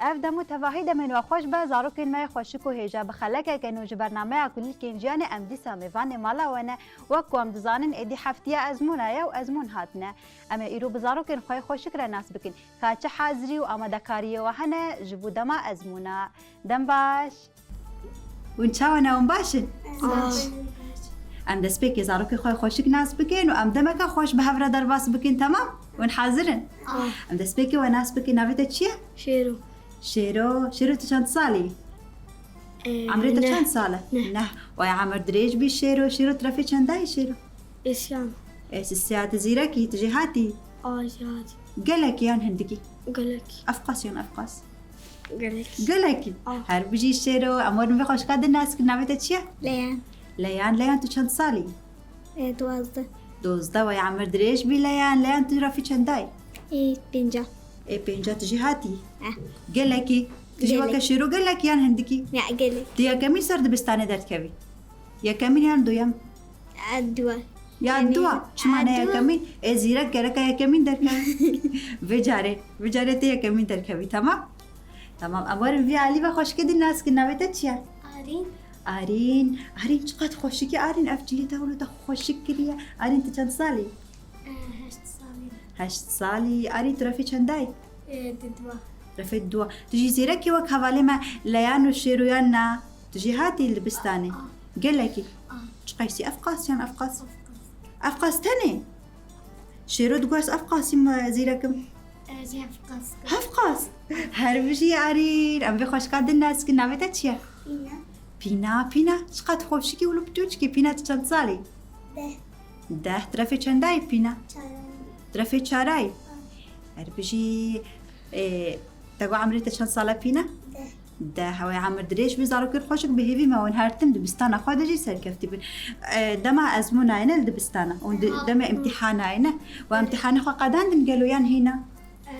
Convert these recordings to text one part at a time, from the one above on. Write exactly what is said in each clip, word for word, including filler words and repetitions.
Ev dem û tevahî demên we xweş be, zarokên me yê xweşik û hêja. Bi xelekeke nû ji bernameya Kulîlkên Jiyanê em dîsa mêvanê mala we ne. Wek ku em dizanin, êdî heftiya ezmûna ye û ezmûn hatine. Em ê îro bi zarokên xwe yê xweşik re nas bikin. Ka çi hazirî û amadekariyê we hene ji bo dema ezmûna. Dem baş. Hûn çawa ne, hûn baş in? Baş. Em destpêkê zarokê xwe xweşik nas bikin û em demeke xweş bi hev re derbas bikin, temam? Hûn hazir in? Em destpêkê we nas bikin, navê te çi ye? Şêro. Şêro. Şêro, tu çend salî? Ee, Emrê te neh. Çend sal e? Neh. Neh. Way emir dirêj bî Şêro. Şêro, tu refê çendayî Şêro? Êsyan. Ê, tu sê, tu zîrekî, tu jêhatî? A, jêhatî. Gelekî yan hindikî? Gelekî. Efqas yan efqas? Gelekî. Gelekî. A. Her bijî Şêro, em werin vê xweşika din nas kin, navê te çi ye? Leyan. Leyan, Leyan, tu çend salî? E, duwazdeh. Duwazdeh, way emir dirêj bî Leyan. Leyan, tu refî çendayî? E, pênca. Ê, pênca, tu jêhatî? Eh. Gelekî. Tu jî Gelek. Weke Şêro gelekî yan hindikî? Ya, gelek. Tu yekemîn ser dibistanê derdikevî? Yekemîn yan duyem? E, dua. Ya Yemîn. Dua. Çima E, ne dua. Yekemîn? Ê, zîrek gereke yekemîn derkeve. Vê carê, vê carê tê yekemîn derkevî, temam? Temam. Em werin vî alî ve xweşikê din nas kin. Navê te çi ye? Arîn. Arîn. Arîn, çiqas xweşikî Arîn. Ev cihê te wilo te xweşik kiriye. Arîn, tu çend salî? E, heşt salî. Heşt salî. Arîn, tu refê çendayî? E, di dua. Refê dua. Tu jî zêrekî wek hevalê me Leyan û Şêroyan na. Tu jêhatî li dibistanê? A. Gelekî. A. Çiqasî, efqas yan efqas? Efqas. Efqas tenê? Şêro digot ez efqasî me zîrekim. Ez efqas. Efqas. Her bijî Arîn. Em vê xweşika din nas kin. Navê te çi ye? Pîna. Pîna, Pîna. Çiqas xweşikî wilo bi tu çikî. Pîna, tu çend salî? Deh. Deh. Tu refê çendayî Pîna? Çaran. Tu refê çarayî? A. Her bijî, e, te got emrê te çend sal e Pîna? Deh. De, hewê emir dirêj bî, zarokên xweşik bi hêvî me hûn her tim dibistana xwe de jî serkeftî bin. E, dema ezmûnayê ne li dibistana, hûn di, Ha. demê imtîhanayê ne. We imtîhanê xwe qedandin gelo yan hîna? Em,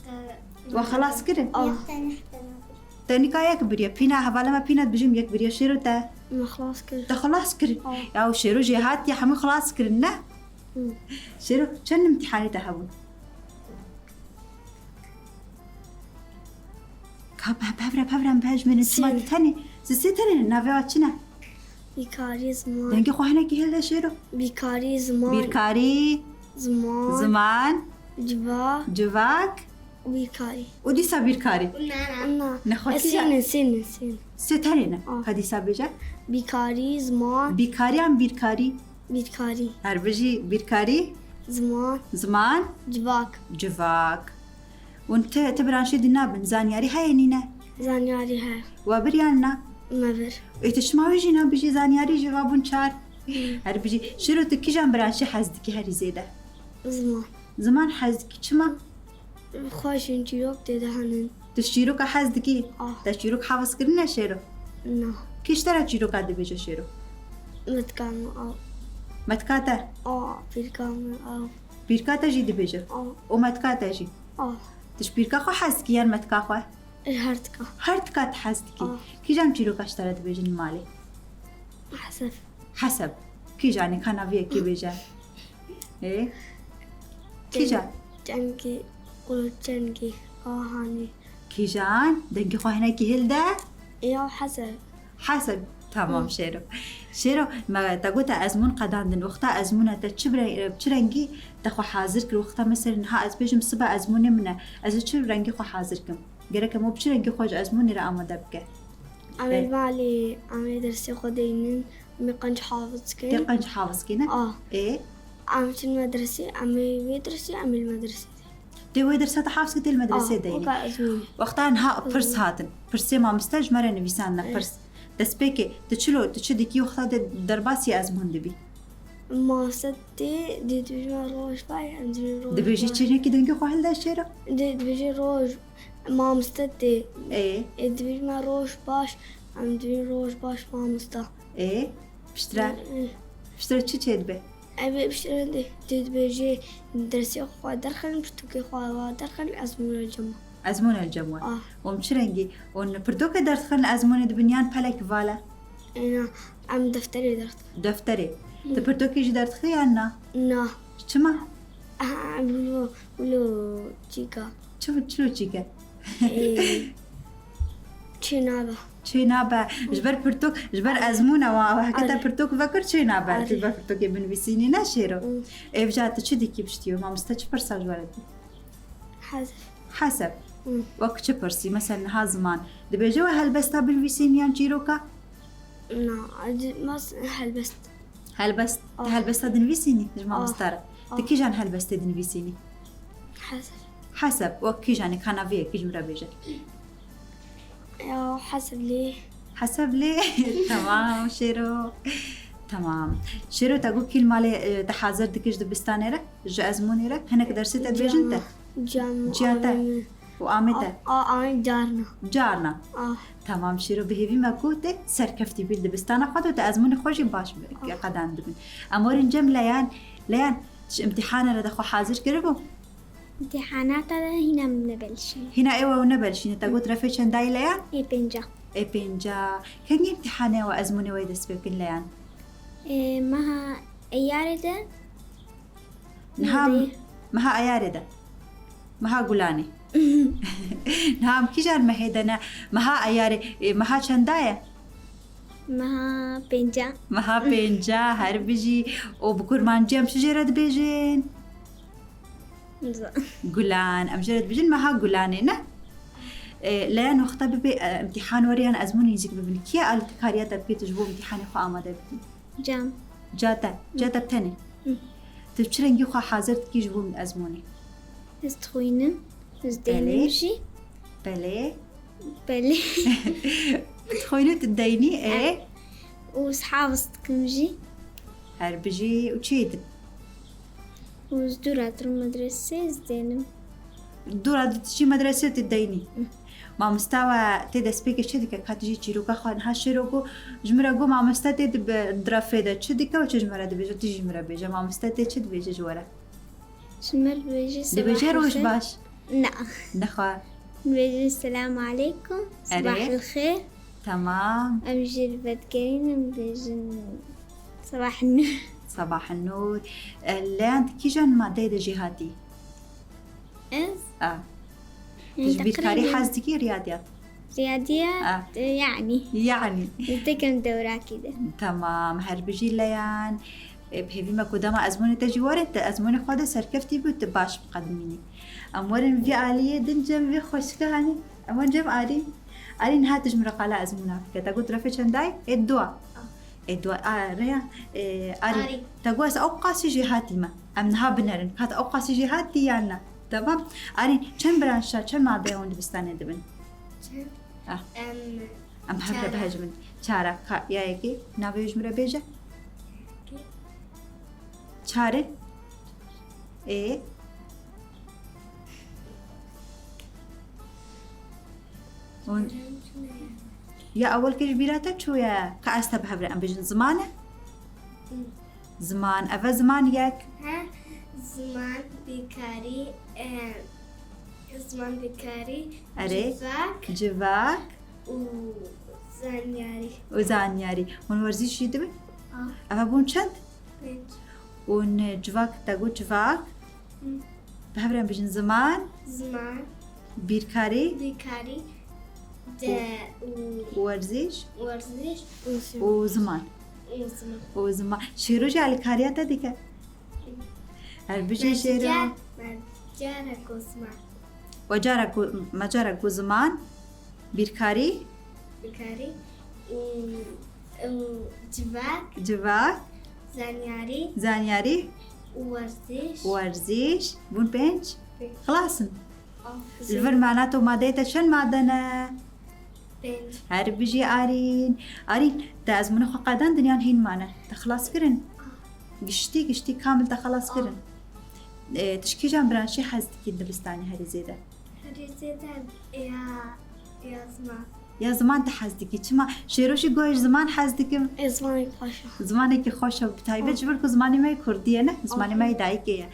qe-, We xelas kirin? Ah. Yek tenê qedandin. Te nika yek biriye. Pîna, hevala me Pîna dibêjim yek biriye. Şêro te? Me xelas kir. Te xelas kirin? Ah. Ya û Şêro jê hatiye hemû xelas kirin ne? Hı. Şêro, çend imtîhanê te hebûn? Ka pe-, pevre, pevre em bejmêrin, çima Sê. Tenê? Sê, sê tenê, navê wa çi ne? Bîkarî ziman. Dengê xwe hinekî hilde Şêro. Bîkarî ziman. Bîrkarî. Ziman. Ziman. Civak. Civak. Bîrkarî. Û dîsa bîrkarî. Na, na. Na. Nexwe E, kî sê ya? Ne, sê ne, sê ne. Sê tenê ne. Ah. Ka dîsa bêje? Bîkarî, ziman. Bîkarî an bîrkarî? Bîrkarî. Her bijî bîrkarî. Ziman. Ziman. Civak. Civak. Hûn ti, ti branşê din nabin, zanyarî heye nîne? Zanyarî heye. We bir yan na? Me bir. Ê, tu çima wê jî nabijî, zanyarî jî va bûn çar. Hmm. Her bijî. Şêro, tu kîjan branşê hez dikî herî zêde? Ziman. Ziman hez dikî, çima? Xweş in, çîrok tê de henin. Tu çîroka hez dikî? Ah. Te çîrok hafiz kirine Şêro? Na. Kî ji te re çîroka dibêje Şêro? Metka min a. Metka te? A, pîrka min a. Pîrka te jî dibêje? A. Û metka te jî? A. Tu ji pîrka xwe hez dikî yan metka xwe? Ji her tika. Her tika tu hez dikî? A. Kîjan çîroka ji te re dibêjin li malê? Heseb. Heseb. Kîjanê ka naviyekê bêje? Ê? Kîjan? Çengî, qulçengî, ahanî. Kîjan? Dengê xwe hinekî hilde. Ya heseb. Heseb. Tamam, Hı. Şêro. Şêro, me te got te ezmûn qedandin. Wexta ezmûna te çi bi re-, çi rengî te xwe hazir kir? Wexta mesela niha ez bêjim sibe ezmûnê min e. Ez ê çi rengî xwe hazir kim? Gerek em û bi çi rengî xwe ji ezmûnê re amade bike? Em ê E. Li malê, em ê dersê xwe deynin, em ê qenc hafiz dikin. Tê qenc hafiz kine? A. Ê? Em çin medresê, em ê wê dersê, em ê li medresê. Tê wê dersa te hafiz kir, tê li medresê A, deynin. Weka ezmûnê. Wexta niha pirs Ezmûn. Hatin. Pirsê mamoste ji me re nivîsandine E. Pirs. Destpêkê, tu çilo, tu çi dikî wexta de derbasî ezmûn dibî? Mamoste tê, dê dibêje me roj baş, em dibêjin roj Dibêjî baş. Çênekî dengê xwe hilde Şêro? Dê dibêje roj, mamoste tê. Ê? Ê dibêje me roj baş, em dibêjin roj baş mamoste. Ê? Piştre? Ê, ê. Piştre çi çêdibe? Ev ê piştre dê, dê dibêje dersê xwe derxin, pirtûkê xwe derxin, ezmûn el cem. Ezmûn el cem we. Ah. Û em çi rengî? Û pirtûkê derdixin ezmûnê dibin yan pelek vala? Êna, em defterê derdixin. Defterê. Hı. Tu pirtûkê jî derdixî yan na? Na. Çima? Ah, wilo, wilo çîka. Çi, çilo çîke? Ê, Çênabe. Çênabe. Ji ber pirtûk, ji ber ezmûna wan, ew heke te pirtûk vekir çênabe. Tu ji ber pirtûkê binivîsînî ne Şêro. Êvca tu çi dikî piştî wê? Mamoste çi pirsa ji we re dike? Heseb. Heseb. Wek çi pirsî? Mesela niha ziman. Dibêje we helbesta binivîsînî yan çîroka? Na, ez mas-, helbest. Helbest. Tu helbesta dinivîsînî ji mamoste re? Tu kîjan helbestê dinivîsînî? Heseb. Heseb. Wek kîjanê, ka navê yekî ji min re bêje. Ya, Heseb lê. Heseb lê. Tamam, Şêro. Tamam. Şêro, te got kî li malê, e, te hazir dikî ji dibistanê re, ji ezmûnê re? Hinek dersê te dibêjin te? Ciya min. Ciya te. Û amê te? A, a, carna. Carna. Ah. Tamam, Şêro, bi hêvî me ku te serkeftî bî li dibistana xwe de, te ezmûnê xwe jî baş bi-, qedandibin. Em werin cem Leyan. Leyan, tu ji imtîhana re de xwe hazir kiribû? Îmtîhanata de hîna min nebelşîne. Hîna ê we nebelşîne. Te got refê çendayî Leyan? Ê pênca. Ê pênca. Kengî îmtîhanê we ezmûnê we dest pê bikin Leyan? Ê, meha Eyarê de. Niha meha Eyarê de. Meha Gulanê. Niha em kîjan mehê de ne? Meha Eyarê. Ê, meha çenda ye? Meha pênca. Meha pênca, her bijî. Û bi kurmancî em çi jê re dibêjin? Nizam. Gulan. Em jê re dibêjin meha Gulanê, ne? E, Leyan, wexta bibe, e, imtîhan were yan ezmûn nêzîk bibin. Kî alîkariya te bike tu ji bo imtîhanê xwe amade bikî? Cem. Ca te, ca te bi tenê. Hı. Tu çi rengî xwe hazir dikî ji bo ezmûnê? Ez dixwînim, ez Belê. Deynim jî. Belê. Belê. Dixwînî tu deynî, ê? Û ez hefz dikim jî. Her bijî û çi din? Û ez dûra dirim medresê, ez deynim. Dûra diçî medresê tu deynî. Hı. Mamosta we tê destpêkê çi dike? Ka tu jî çîroka xwe niha Şêro got, ji min re got, mamosta tê di bi-, di refê de çi dike û çi ji min re dibêje? Tu jî ji min re bêje. Mamosta tê çi dibêje ji we re? Ji me re dibêje, dibêje sebah roj baş. Na. Nexwe. Dibêje, "Selamu aleykum, Erê. Sebah el xêr." Tamam. Em jî li vedigerînin, dibêjin, "Sabah nur." Sabah nur. E, Leyan, tu kîjan madeyê de jêhatî? Ez? A. Yanî tu ji bîrkarî teqrîben hez dikî, riyadiyat? Riyadiyat, A. e, yanî. Yanî. Li tekem dewrakî de. Tamam, her bijî Leyan. E, bi hêvî me ku dema ezmûnê te jî were, te ezmûnê xwe de serkeftî bû, tu baş biqedimînî. Em werin vî aliyê din cem vî xweşika hanî. Em werin cem Arî. Arî, niha tu ji min re qala ezmûna bike. Te got refê çendayî? Ê dua. Ê dua, a, rêya, e, Arî. Arî. Te got ez ew qasî jêhatî me. Em niha binerin. Ka te ew qasî jêhatî yan na? Tamam. Arî, çend branşa, çend madeya hûn dibistanê dibin? Çend? Ah. Em Em hev re çar e. Bihejmin. Çar e. Ka, ya yekê, navê wê ji min re bêje. Yekê. Çar e. Ê. Hûn, ya ewil kê ji bîra te çûye? Ka ez te bi hev re em bêjin ziman e? Hı. Ziman, ev e ziman yek. He, ziman, bîrkarî, e, ziman, bîrkarî, Erê. Civak. Civak. Û zanyarî. Û zanyarî. Hûn werzîş jî dibin? A. Ev e bûn çend? Pênc. Hûn civak, te got civak. Hı. Bi hev re em bêjin ziman. Ziman. Bîrkarî. Bîrkarî. De û werziş. Werziş. Û ziman. Û ziman. Û ziman. Şêro jî alîkariya te dike. Her bijî Şêro. Me cara ku ziman. We cara ku, me cara ku ziman, bîrkarî. Bîrkarî. Û, û civak. Civak. Zanyarî. Zanyarî. Û werziş. Werziş. Bûn pênc. Pênc. Xilas in. Aferin. Li vir mana to madeyê te çend made ne? Pênc. Her bijî Arîn. Arîn, te ezmûnê xwe qedandin yan hîn mane? Te xilas kirin? Ah. Giştî, giştî kamil te xilas kirin. Ah. E, tu ji kîjan branşî hez dikî dibistanê herî zêde? Herî zêde ya, ya ziman. Ya ziman te hez dikî. Çima? Şêro jî got, "Ez ji ziman hez dikim." Ê, zimanekî xweş e. Zimanekî xweş e. Bi taybet ji ber ku zimanê me yê kurdî ye, ne? Zimanê me yê dayikê ye.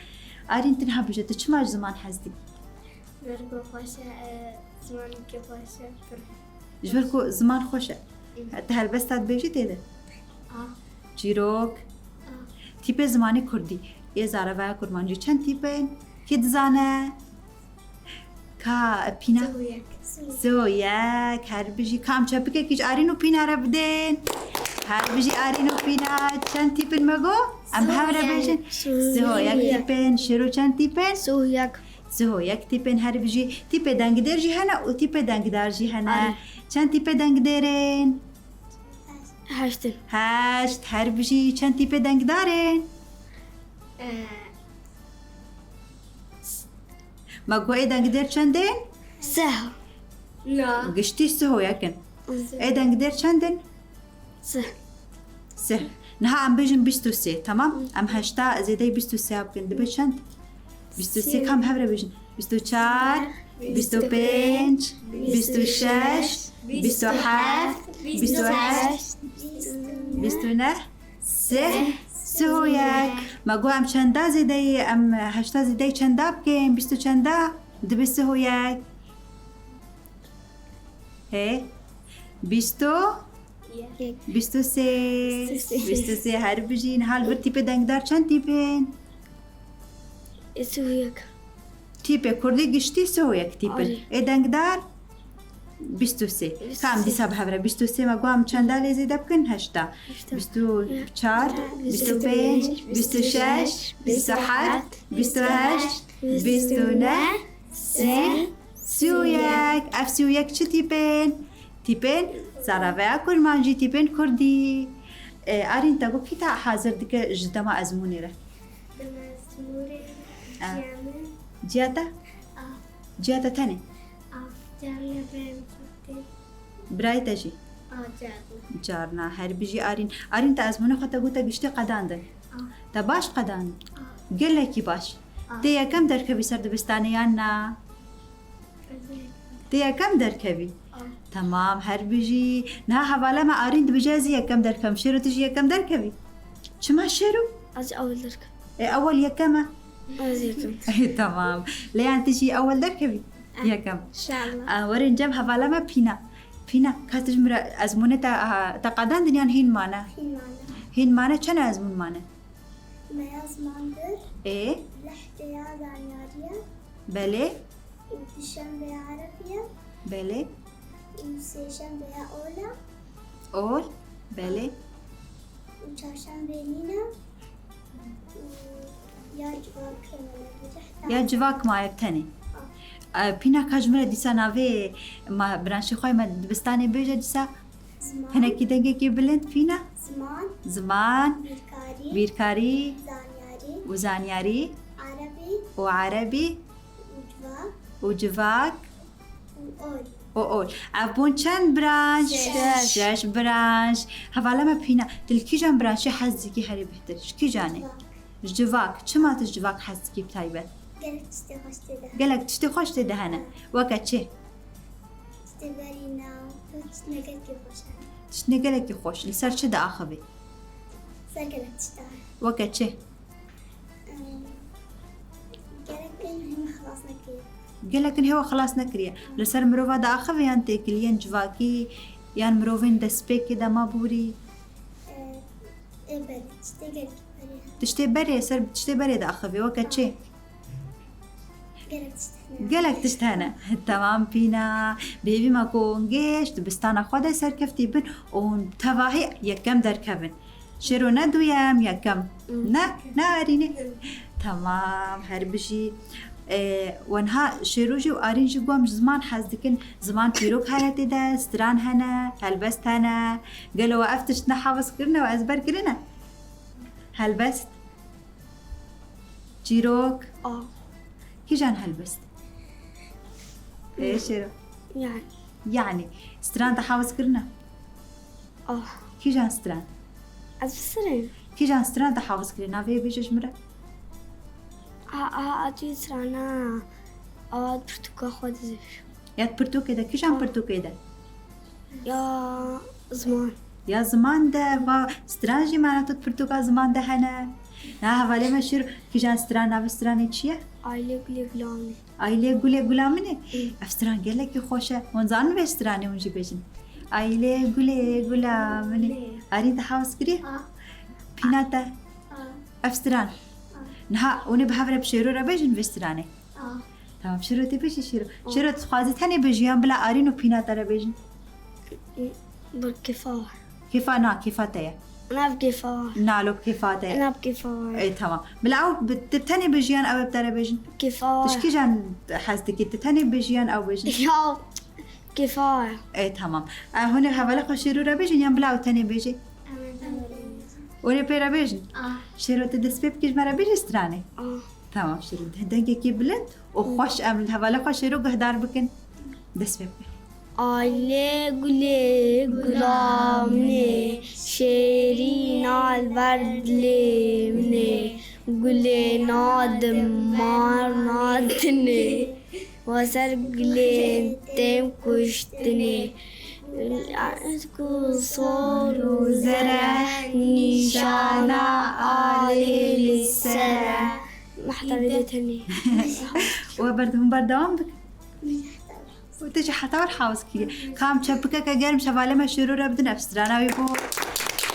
Arîn, tu niha bêje, tu çima ji ziman hez dikî? Ji ber ku xweş e, e, zimanekî xweş e, pir. Ji ber ku ziman xweş e. Hı. Te helbesta dibêjî tê de? A. Çîrok. A. Tîpê zimanê kurdî. Ê zaravaya kurmancî çend tîp in? Kê dizane? Ka Pîna? Sihoyek. Sihoyek. Her bijî. Ka em çepikekî ji Arîn û Pîna re bidên. Her bijî Arîn û Pîna. Çend tîp in me got? Em bi hev re bêjin. Sihoyek. Sihoyek tîp in. Şêro, çend tîp in? Sihoyek. Sihoyek tîp in. Her bijî. Tîpê dengdêr jî hene û tîpê dengdar jî hene. Arî. Çend tîpê dengdêr in? Heşt in. Heşt. Her bijî. Çend tîpê dengdar in? Ee, Me got ê dengdêr çend in? Sih. Na. Giştî sihoyek in. Sih. Ê dengdêr çend in? Sih. Sih. Niha em bêjin bîst û sê, temam? Em heşta zêdeyî bîst û sê bikin, dibe çend? Bîst û sê. Sê. Kam hev re bêjin? Bîst û çar, bîst û pênc, bîst û şeş, bîst û heft, bîst û heşt, bîst û neh. Sih, sih û yek. Me got em çenda zêdeyî, em heşta zêdeyî çenda bikin, bîst û çenda, dibe sih û yek. Hê? Bîst û? Yek. Bîst û sê. Bîst û sê. Bîst û sê, her bijî. Niha li vir tîpê dengdar çend tîp in? Sih û yek. Tîpê kurdî giştî sih û yek tîp in. Arê. Ê dengdar? Bîst û sê. Bîst û sê. Kam dîsa bi hev re? Bîst û sê me got em çenda lê zêde bikin? Heşta. Heşta. Bîst û çar, bîst û pênc, bîst û şeş, bîst û heft, bîst û heşt, bîst û neh, sih, sih û yek. Ev sih û yek çi tîpên? Tîpên zaraveya kurmancî, tîpên kurdî. E, Arîn, te got kî te hazir dike ji dema ezmûnê re? Dema ezmûnê. A. Ciya min. Ciya te? A. Ciya te tenê? A. Ciya min birayê min tê. Birayê te jî? A, carna. Carna, her bijî Arîn. Arîn, te ezmûnê xwe te got te giştî qedandin. A. Te baş qedandin? A. Gelekî baş. A. Tê yekem derkevî ser dibistanê yan na? Tê yekem derkevî? A. Temam, her bijî. Niha hevala me Arîn dibêje ez jî yekem derkevim. Şêro, tu jî yekem derkevî? Çima Şêro? Ez ewil derkevim. E, ewil yekem e? Ez yekem. E, temam. Lê yan tu jî ewil derkevî? A. Yekem. Înşallah. A, werin cem hevala me Pîna. Pîna, ka tu ji min re ezmûnê te, a, te qedandin yan hîn mane? Hîn mane. Hîn mane, çend ezmûn mane? Meya zimandir. Ê? Lehtê ya zanyariye. Belê. Û duşembe ya erebiye. Belê. Û sêşembe ya ola. Ol. Belê. Û çarşembe nîne. Û ya civak kemele bicehta. Ya civak maye tenê. Ha. E, Pîna, ka ji min re dîsa navê ma, branşê xwe me dibistanê bêje dîsa. Ziman. Hinekî dengekî bilind, Pîna. Ziman. Ziman. Bîrkarî. Bîrkarî. Zanyarî. Û zanyarî. Erebî. Û erebî. Û civak. Û civak. Û ol. Û ol. Ev bûn çend branş? Şeş. Şeş branş. Hevala me Pîna, tu li kîjan branşê hez dikî herî bihtir? Ji kîjanê? Civak. Ji civak. Çima tu ji civak hez dikî bi taybet? Gelek tiştê xweş tê de hene. Gelek tiştê xweş tê de hene. Weke çi? Tiştê berî nav, tiştine gelekî xweş hene. Tiştine gelekî xweş. Li ser çi diaxivî? Ser gelek tiştan. Weke çi? Em, gelek in hema xilas nekiriye. Gelek in hema xilas nekiriye. Li ser mirova diaxivî yan têkiliyên civakî, yan mirovên destpêkê dema borî? E, ê berê, tiştê gelekî berê. Tiştê berê, ser tiştê berê diaxivî, weke çi? Gelek tişt hene. Gelek tişt hene. Temam Pîna. Bi hêvî me ku hûn giş dibistana xwe de serkeftî bin û hûn tevahî yekem derkevin. Şêro, ne duyem, yekem. Hmm. Ne, ne Arînê. Hmm. Temam, her bijî. Ee, we niha Şêro jî û Arîn jî got em ji ziman hez dikin. Ziman çîrok hene tê de, stran hene, helbest hene. Gelo we ev tişt nehawiz kirine û ezber kirine? Helbest. Çîrok. A. Kîjan helbest? Ê, Şêro. Yani. Yani, stran te hawiz kirine? Ah. Kîjan stran? Ez bisirim. Kîjan stran te hawiz kirine? Navê bêje ji min re. A, a, a, tu strana. A, pirtûka xwe dizêv. Ya pirtûkê de, kîjan pirtûkê de? Ya ziman. Ya ziman de, va stran jî mana tu pirtûka ziman de hene. Na hevalê me şir, kîjan stran, navê stranê çi ye? Ailê Gulê Gula Min e. Ailê Gulê Gula Min e? Hı. Ev stran gelekî xweş e. Hûn zanin vê stranê hûn jî bêjin. Ailê Gulê Gula Min e. Arîn te hawiz kiriye? A. Pîna te? A. Ev stran. A. Niha hûn ê bi hev re bi Şêro re bêjin vê stranê. A. Tamam, Şêro tê bêjî Şêro. Şêro, tu dixwazî tenê bêjî yan bila Arîn û Pîna te re bêjin? Bi kêfa. Kêfa na, kêfa te ye. Na bi kêfa. Na, lo bi kêfa te ye. Na bi kêfa. Ê, tamam. Bila ew bi, tu tenê bêjî yan ew ê bi te re bêjin? Kêfa. Tu ji kîjan hez dikî? Tu tenê bêjî yan ew bêjin? Ya, kêfa. Ê, tamam. E, hûn ê hevalê xwe Şêro re bêjin yan bila ew tenê bêjî? Hûn ê pê re bêjin? Ah. Şêro, tu dest pê bikî ji me re bêjî stranê? Ah. Tamam Şêro, de-, dengekî bilind û xweş em li hevalê xwe Şêro guhdar bikin. Dest pê bike. Aylê gulê gula min ê, şêrîna li ber dilê min ê, gulê nadim mar nadinê, we ser gulên tên kuştinê. Ku sor û zere nîşana alê li ser e. Mehta vê de tenê. We berdewam, berdewam bike. Û tu jî heta wir hewz kiriye. Kam çepikeke germ şevalê me Şêro re bidin, ev strana wî bû.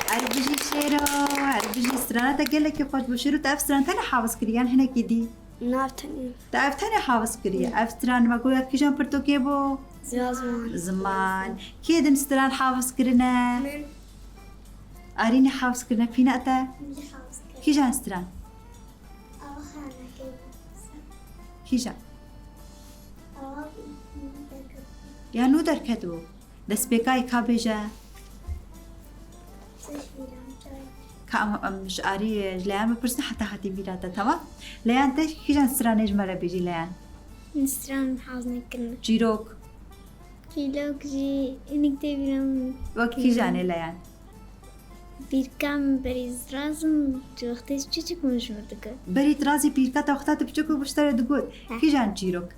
Her bijî Şêro, her bijî strana te gelekî xweş bû. Şêro, tu ev stran tenê hewz kiriye yan hinekî dî? Na, ev tenê. Te ev tenê hewz kiriye. Ev stran me got ya kîjan pirtûkê bû? Ya ziman. Ziman. Kê din stran hewz kirine? Min. Arînê hewz kirine, Pîna te? Min jî hewz kirine. Kîjan stran? Ava xanekê. Kîjan? Ava nû derket. Ya nû derket bû. Destpêkayê ka bêje. Ka em, em ji Arî, ji Leyan bipirsin heta hatî bîra te, tamam? Leyan, te kîjan stranê ji me re bêjî, Leyan? Min stran hez nekirine. Çîrok. Çîrok jî hinek tê bîra min. Wek kîjan ê, Leyan? Pîrka min berî dirazim, tu wextê çiçik min ji min digot. Berî dirazî pîrka te wexta tu piçik bû ji te re digot. Heh. Kîjan çîrok?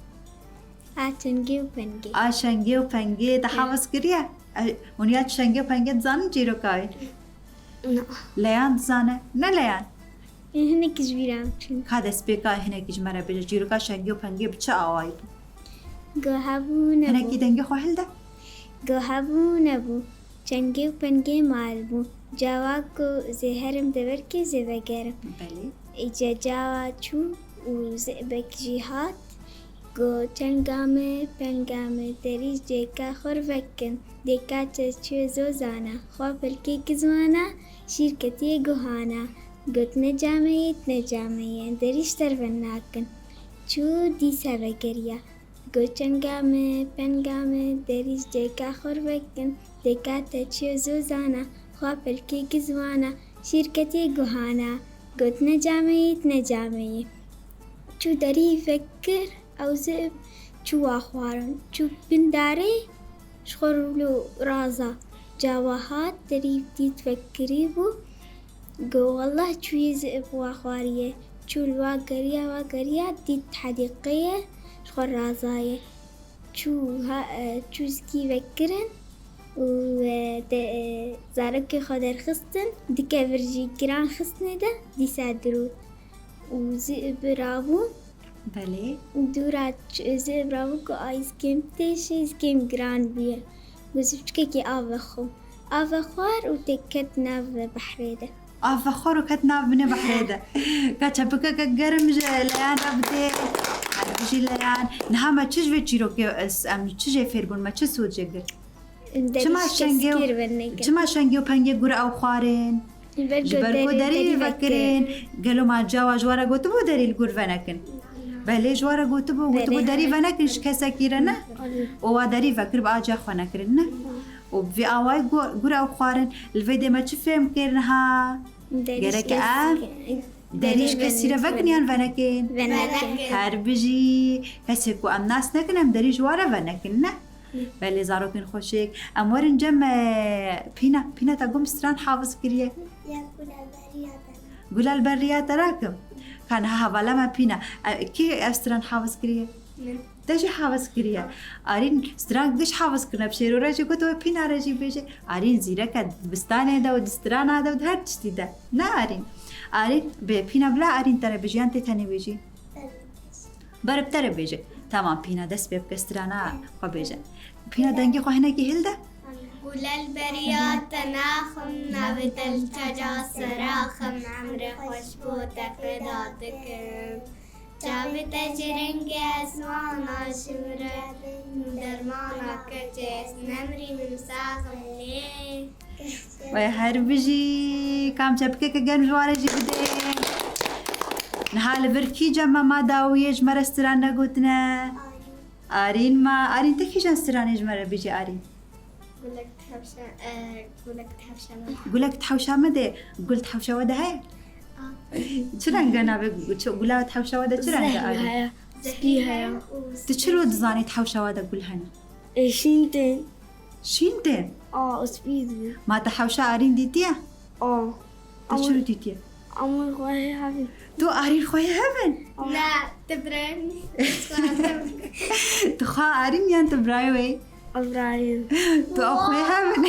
A çengê û pengê. A çengê û pengê te hewz kiriye? E, hûn ya çengê û pengê dizanin çîroka wê? Na. Leyan dizane? Ne Leyan? Ê, hinek ji bîra min çûn. Ka destpêka hinekî ji me re bêje, çîroka çengê û pengê bi çi awayî bû? Go hebû nebû. Hinekî dengê xwe hilde. Go hebû nebû. Çengê û pengê mal bû. Cawa ku zê herim deverkê zê vegerim. Belê. Îca cawa çû û zibek jî hat. Go çenga me, penga me, derî ji cêka xwe vekin. Dêka çeçû zozana, xwe pelkê ki ziwana, şîr ketiye guhana. Got ne cameyê, ne cameyê, derî ji te re venakin. Çû dîsa vegeriya. Got çenga me, penga me, derî ji cêka xwe vekin. Dêka te çiyo zozana, xwe pelkê ki ziwana, şîr ketiye guhana. Got ne cameyê, ne cameyê. Çû derî vekir, ew zib çû wa xwarin. Çû bin darê, ji xwe rûlo raza. Cawa hat, derî dît vekirî bû. Go wallah çûyê zib wa xwariye. Çû li wa geriya, wa geriya, dît hedîqe ye, ji xwe razaye. Çû ha, e, çû zikî vekirin û, e, de, e, zarokê xwe derxistin, dike vir jî giran xistine de, dîsa dirût. Û zib rabû. Belê. Dûra ç-, zib rabû ku ay zikêm têşê, zikêm giran bûye. Got zibçikekê av vexwe. Av vexwar û tê ket nav behrê de. Av vexwar û ket nav binê behrê de. Ka çepikeke germ ji Leyan re bidê. Her bijî Leyan. Niha me çi ji vê çîrokê, em çi jê fêr bûn, me çi sûd jê girt? Çima şengê û, çima şengê û pengê gur ew xwarin? Ji ber ku derî vekirin. Gelo ma cawa ji we re gotibû derî li gur venekin? Belê ji we re gotibû, gotibû derî venekin ji kesekî re ne? Û wa derî vekir bi aciya xwe nekirin ne? Û bi vî awayî gu-, gur ew xwarin. Li vê dê me çi fêm kir niha? Gerek em derî ji kesî re vekin yan venekin? Venekin. Her bijî. Kesê ku em nas nekin em derî ji wa re venekin ne? Belê zarokên xweşik. Em werin cem me Pîna. Pîna te gum stran hafiz kiriye. Ya gula beriya te. Gula li beriya te rakim. Ka niha hevala me Pîna. E, kî ev stran hafiz kiriye? Min. Te jî hafiz kiriye. Arîn stran giş hafiz kirine. Bi Şêro re jî got, we Pîna re jî bêje. Arîn zîreke dibistanê de û di strana de û di her tiştî de. Ne Arîn? Arîn, bê Pîna bila Arîn te re bêje yan tê tenê bêjî? Ber bi te re bêje. Tamam Pîna, dest pê bike strana xwe bêje. Pîna dengê xwe hinekî hilde. Gule li beriya te naxim, navê te li taca sera xim, emrê xweş bo te feda dikim. Çavê te ji rengê esmana şimirê, dermana keçê ez nemrînim saxim lê. Wey her bijî, kam çepikeke germ ji wan re jî bidê. Niha li vir kî cem me ma dawiyê ji me re stran negotine? Arîn ma, Arîn te kîjan stranê ji me re bêjî Arîn? Gulek tewşe, e, gulek tewşe me. Gulek tewşe me de, gul tewşe we de heye? Çi reng e navê gu-, çi, gula tewşe we de çi reng e Arîn? Zehî heye. Spî heye. Tu çi ro dizanî tewşe we de gul hene? E, şîn tên. Şîn tên? A, û spî dibin. Ma te hewşa Arîn dîtiye? A. Te çi ro dîtiye? Ama xwe hê hevin. Tu Arîn xwe hê hevin? Ne, tu birayê min î. Tu xwe Arîn yan tu birayê wê yî? Birayê. Tu xwe hê hevin.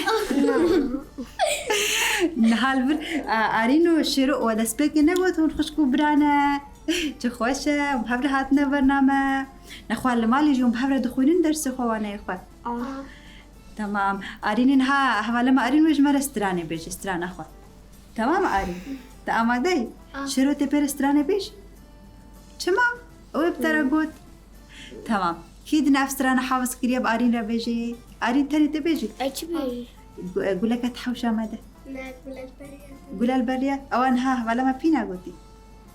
Niha li vir, a, Arîn û Şêro we destpêkê negot hûn xwişk û bira ne. Çi xweş e, hûn bi hev re hatine bername. Nexwe li malê jî hûn bi hev re dixwînin dersê xwe, waneyê xwe. A. Tamam. Arînê niha hevalê me Arîn wê ji me re stranê bêje, strana xwe. Tamam Arîn? Tu amade yî? A. Şêro tê pê re stranê bêj? Çima? Ew ê bi te re got. Tamam. Kî din ev strana hafiz kiriye bi Arîn re bêjê? Arîn tenê tê bêjî? Ez çi bêjî? Gu-, e, guleke tewşa me de. Ne, gulel beriya. Gulel beriya? Ewa niha hevalê me Pîna gotî.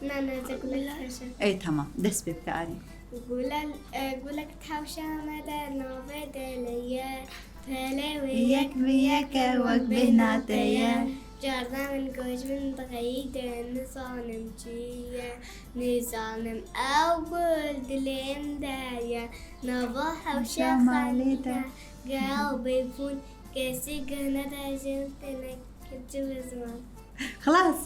Na, na, ez ê gulek tewşe. Ey, tamam. Dest pê bike Arîn. Gulel, e, gulek tewşe me de navê dele ye. Pelê wê yek bi yek e wek bêhna te ye. Carda min goş min dixeyî de nizanim çi ye. Nizanim ew gul dilê min de ye. Nava hewşa xalî de. Gel bê bûn kesî geh nede jin tênek ci bi ziman. Xilas.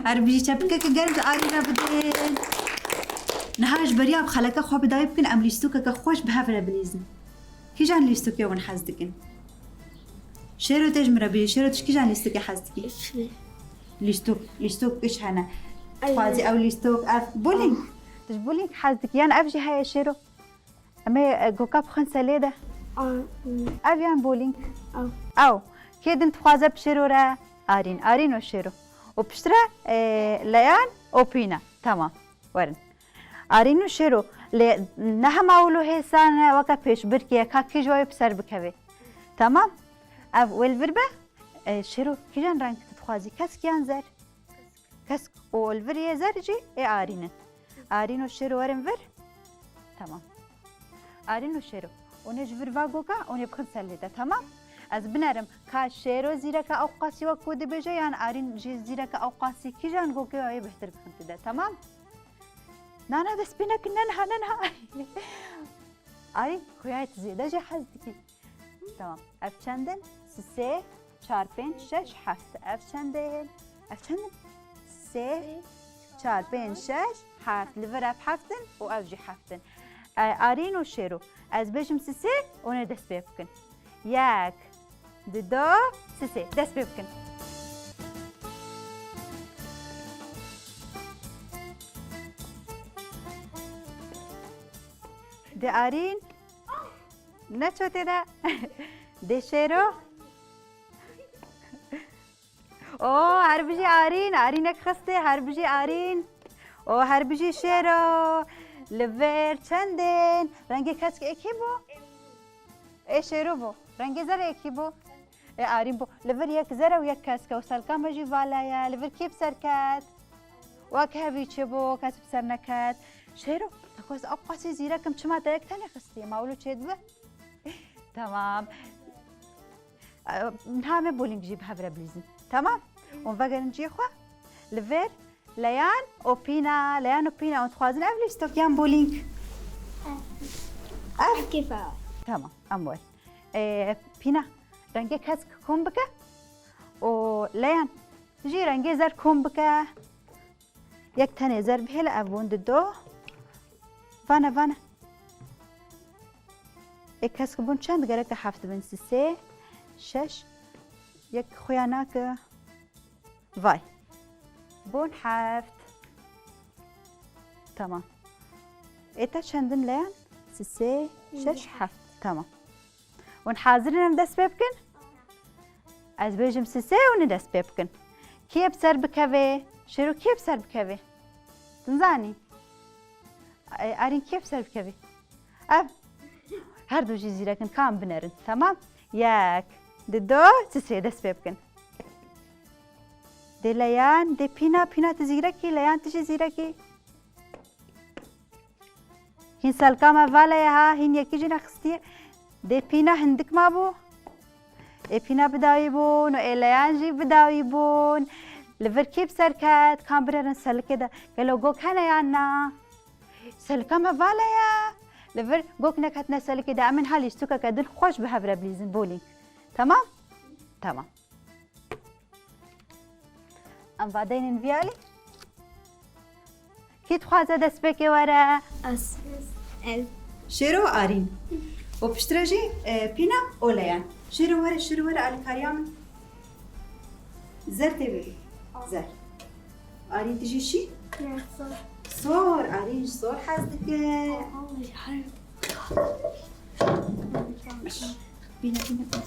Her bijî çepikeke germ ji Arîn re bidin. Niha ji beriya bi xeleke xwe bi dawî bikin, em lîstokeke xweş bi hev re bilîzin. Kîjan lîstokê hûn hez dikin? Şêro tê ji min re bî, Şêro tu ji kîjan lîstokê hez dikî? Lîstok, lîstok iş hene. Ay. Dixwazî ew lîstok, ev bowling. Tu ji bowling hez dikî, yan ev jî heye Şêro? Em ê, e, goka bixin selê de. A, hmm. Ev yan bowling? Ew. Ew. Kê din dixwaze bi Şêro re? Arîn. Arîn û Şêro. Û piştre, e, Leyan û Pîna. Tamam. Werin. Arîn û Şêro. Lê ne hema wilo hêsan e, weke pêşbirkê ye, ka kî ji we yê bi ser bikeve. Tamam? Ev wê li vir be. E, Şêro, kîjan reng tu dixwazî? Kesk yan zer? Kesk. Û li vir yê zer jî ê Arîn in. Arîn û Şêro werin vir. Tamam. Arîn û Şêro. Hûn ê ji vir va goka, hûn ê bixin ser lê de, tamam? Ez binerim, ka Şêro zîreke ewqasî wek ku dibêje, yan Arîn jî zîreke ewqasî, kîjan gokê wê bêhtir bixin tu de, tamam? Na, na, dest pê nekin, ne niha, ne niha. Arîn, xuya tu zêde jê hez dikî. Tamam. Ev çend in? Sisê, çar, pênc, şeş, heft. Ev çend in? Ev çend in? Sê, çar, pênc, şeş, heft. Li vir ev heft in û ev jî heft in. E, Arîn û Şêro. Ez bêjim sisê, hûn ê dest pê bikin. Yek, du, do, sisê. Dest pê bikin. Dê Arîn. Neço tê de. Dê Şêro. O, her bijî Arîn. Arînek xistê, her bijî Arîn. O, her bijî Şêro. Li vir çendên. Rengê kesk ê kî bû? Ê Şêro bû. Rengê zer ê kî bû? Ê Arîn bû. Li vir yek zer e û yek kesk e û selka me jî vala ye. Li vir kî bi ser ket? Wek hevî çi bû, kes bi ser neket. Şêro, te ku ez ew qasî zîrek im, çima te yek tenê xistî? Ma wilo çêdibe? Tamam. Niha em ê bowling jî bi hev re bilîzin. Tamam? Hûn vegerin cihê xwe. Li vir Leyan û Pîna, Leyan û Pîna, hûn dixwazin ev lîstok yan bowling? Ev? Ev kêfa. Tamam, em werin. Ê, Pîna, rengê kesk kom bike û Leyan jî rengê zer kom bike. Yek tenê zer bihêle, ev bûn di do. Vane, vane. Ê kesk bûn çend? Gereke heft bin. Sisê, şeş, yek xuya nake. Vay. Bûn heft. Tamam. Ê te çendin Leyan? Sisê, şeş, heft. Tamam. Hûn hazir in em dest pê bikin? Ez bêjim sisê, hûn ê dest pê bikin. Kê bi ser bikeve? Şêro, kê bi ser bikeve? Din zanî? E, Arîn kê bi ser bikevî? Ev. Her du jî zîrek in, ka em binerin. Temam? Yek, di do, sisê dest pê bikin. Dê Leyan, dê Pîna, Pîna tu zîrekî, Leyan tu jî zîrekî. Hîn selka me vale ye ha, hîn yekî jî nexistiye. Dê Pîna hindik mabû. Ê Pîna bi dawî bûn û ê Leyan jî bi dawî bûn. Li vir kî bi ser ket, kan binerin selikê de. Gelo gok hene yan na? Selika me vale ye. Li vir gok neketine selikê de. Em ên ha lîstokeke din xweş bi hev re bilîzin bowling. Temam? Temam. Em vadeynin vî alî. Kî dixwaze destpêkê were? Ez. Ez. Şêro û Arîn. Û piştre jî, e, Pîna û Leyan. Şêro were, Şêro were, alîkariya min. Zer tê bibî. Zer. Arîn tu jî şî? Ne, sor. Sor, Arîn ji sor hez dike. Bîne, bîne, bîne.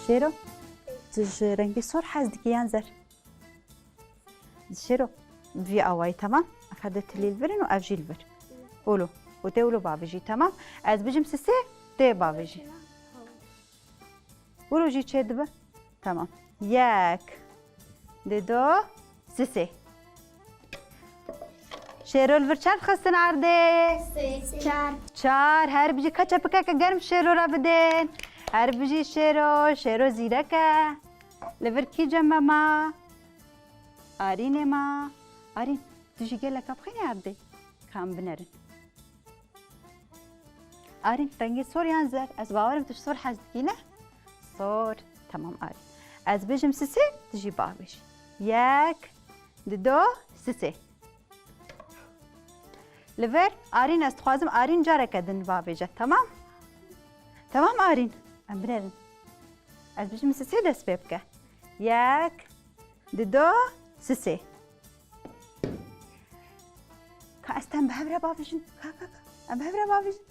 Şêro, tu ji rengê sor hez dikî yan zer? Şêro, vî awayî temam. Ev her du tilî li vir in û ev jî li vir. Wilo. Û tê wilo bavêjî, temam. Ez bijim sisê, tê bavêjî. Wilo jî çê dibe. Temam. Yek, di do, sisê. Şêro li vir çend xistin erdê? Sê. Çar. Çar. Her bijî, ka çepikeke germ Şêro re bidên. Her bijî Şêro, Şêro zîrek e. Li vir kî cem me ma? Arînê ma. Arîn, tu jî gelek bixwînî erdê? Ka em binerin. Arîn, rengê sor yan zer? Ez bawerim tu ji sor hez dikî, ne? Sor. Temam Arîn. Ez bijim sisê, tu jî bavêjî. Yek, di do, sisê. Li vir Arîn, ez dixwazim Arîn careke din bavêje, temam? Temam Arîn? Em binerin. Ez bijim sisê dest pê bike. Yek, di do, sisê. Ka ez tem bi hev re bavêjin. Ka, ka, ka. Em bi hev re bavêjin.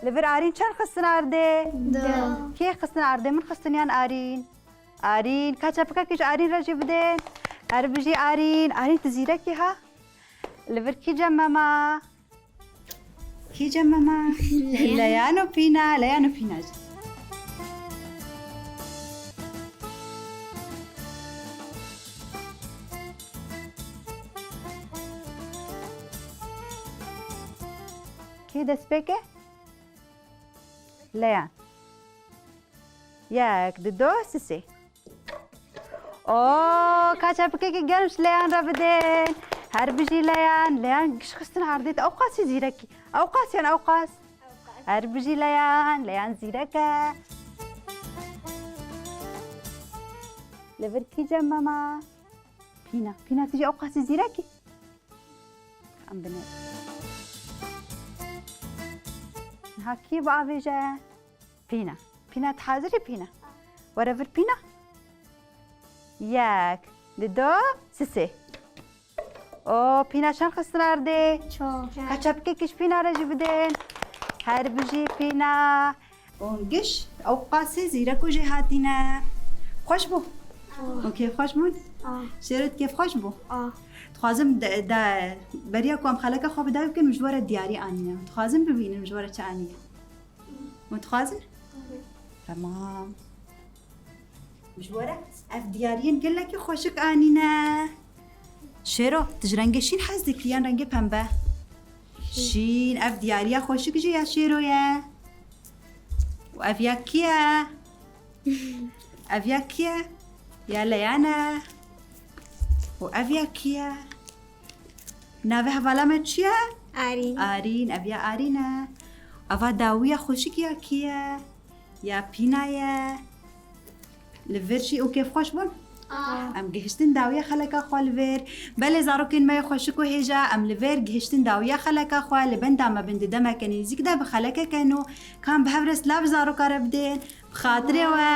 Li vir Arîn çend xistin erdê? Du. Kê xistin erdê? Min xistin yan Arîn? Arîn. Ka çepikekî ji Arîn re jî bidên. Her bijî Arîn. Arîn tu zîrekî ha. Li vir kî cem me ma? Kî cem me ma? Leyan. Leyan û Pîna. Leyan û Pîna jî. Kê destpêk e? Leyan. Yek, di do, sisê. Oo, ka çepikekî germ ji Leyan re bidên. Her bijî Leyan. Leyan giş xistin erdê, te ewqasî zîrekî. Ewqas yan ewqas? Her bijî Leyan. Leyan zîrek e. Li vir kî cem me ma? Pîna. Pîna tu jî ewqasî zîrekî. Em binêrin. Niha kî biavêje? Pîna. Pîna, tu hazir î Pîna? Were vir Pîna. Yek, di do, sisê. O, Pîna çend xistin erdê? Çar. Ka çepikekî ji Pîna re jî bidên. Her bijî Pîna. Û giş ewqasî zîrek û jêhatî ne. Xweş bû? Ah. Û kêfxweş bûn? Ah. Şêro tu kêfxweş bû? Ah. Dixwazim de, de, beriya ku em xeleka xwe bi dawî bikin, min ji we re diyarî anîne. Dixwazim bibînim ji we re çi anîne. Min dixwazin? Tamam. Ji we re ev diyariyên gelekî xweşik anîne. Şêro, tu ji rengê şîn hez dikî yan rengê pembe? Şîn, ev diyariya xweşik jî ya Şêro ye. Û ev ya kî ye? Ev ya kî ye? Ya Leyan e. Û ev ya kî ye? Navê hevala me çi ye? Arîn. Arîn, ev ya Arîn e. Eva dawiya xweşik ya kî ye? Ya Pîna ye. Li vir jî û kêfxweş bûn? Ah. Em gihiştin dawiya xeleka xwe li vir. Belê zarokên me yê xweşik û hêja, em li vir gihiştin dawiya xeleka xwe, li benda me bin di demeke nêzîk de bi xelekeke nû. Ka em bi hev re silav zaroka re bidên. Bi xatirê we.